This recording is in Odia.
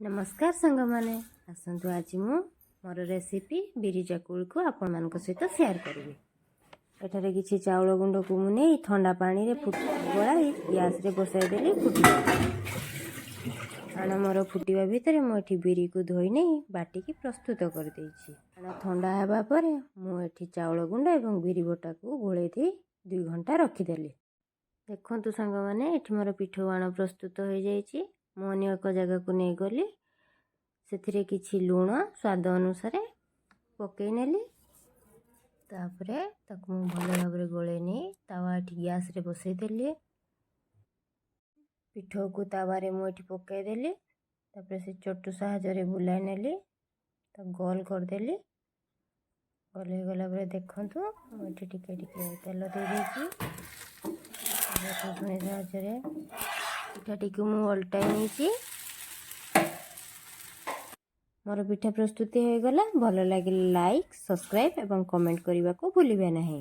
ନମସ୍କାର ସାଙ୍ଗମାନେ, ଆସନ୍ତୁ ଆଜି ମୁଁ ମୋର ରେସିପି ବିରି ଚକୁଳିକୁ ଆପଣମାନଙ୍କ ସହିତ ସେୟାର କରିବି। ଏଠାରେ କିଛି ଚାଉଳ ଗୁଣ୍ଡକୁ ମୁଁ ନେଇ ଥଣ୍ଡା ପାଣିରେ ଗୋଳାଇ ଗ୍ୟାସରେ ବସାଇଦେଲି ଫୁଟିବା। ଆଣ ମୋର ଫୁଟିବା ଭିତରେ ମୁଁ ଏଠି ବିରିକୁ ଧୋଇ ନେଇ ବାଟିକି ପ୍ରସ୍ତୁତ କରିଦେଇଛି। ଆଣ ଥଣ୍ଡା ହେବା ପରେ ମୁଁ ଏଠି ଚାଉଳ ଗୁଣ୍ଡ ଏବଂ ବିରି ବଟାକୁ ଗୋଳେଇ ଦେଇ 2 ଘଣ୍ଟା ରଖିଦେଲି। ଦେଖନ୍ତୁ ସାଙ୍ଗମାନେ, ଏଠି ମୋର ପିଠଉ ଆଣ ପ୍ରସ୍ତୁତ ହୋଇଯାଇଛି। ମୁଁ ଅନ୍ୟ ଏକ ଜାଗାକୁ ନେଇଗଲି। ସେଥିରେ କିଛି ଲୁଣ ସ୍ୱାଦ ଅନୁସାରେ ପକାଇ ନେଲି। ତାପରେ ତାକୁ ମୁଁ ଭଲ ଭାବରେ ଗୋଳେଇ ନେଇ ତାୱା ଏଠି ଗ୍ୟାସରେ ବସାଇଦେଲି। ପିଠଉକୁ ତାୱାରେ ମୁଁ ଏଠି ପକାଇଦେଲି। ତାପରେ ସେ ଚଟୁ ସାହାଯ୍ୟରେ ବୁଲାଇ ନେଲି, ତାକୁ ଗୋଲ କରିଦେଲି। ଗୋଲ ହେଇଗଲା ପରେ ଦେଖନ୍ତୁ, ମୁଁ ଏଠି ଟିକେ ଟିକେ ତେଲ ଦେଇଦେଇଛି। ଛୁଞ୍ଚୁଣି ସାହାଯ୍ୟରେ ପିଠାଟିକୁ ମୁଁ ଓଲଟାଇ ନେଇଛି। ମୋର ପିଠା ପ୍ରସ୍ତୁତି ହୋଇଗଲା। ଭଲ ଲାଗିଲେ ଲାଇକ୍, ସବସ୍କ୍ରାଇବ୍ ଏବଂ କମେଣ୍ଟ କରିବାକୁ ଭୁଲିବେ ନାହିଁ।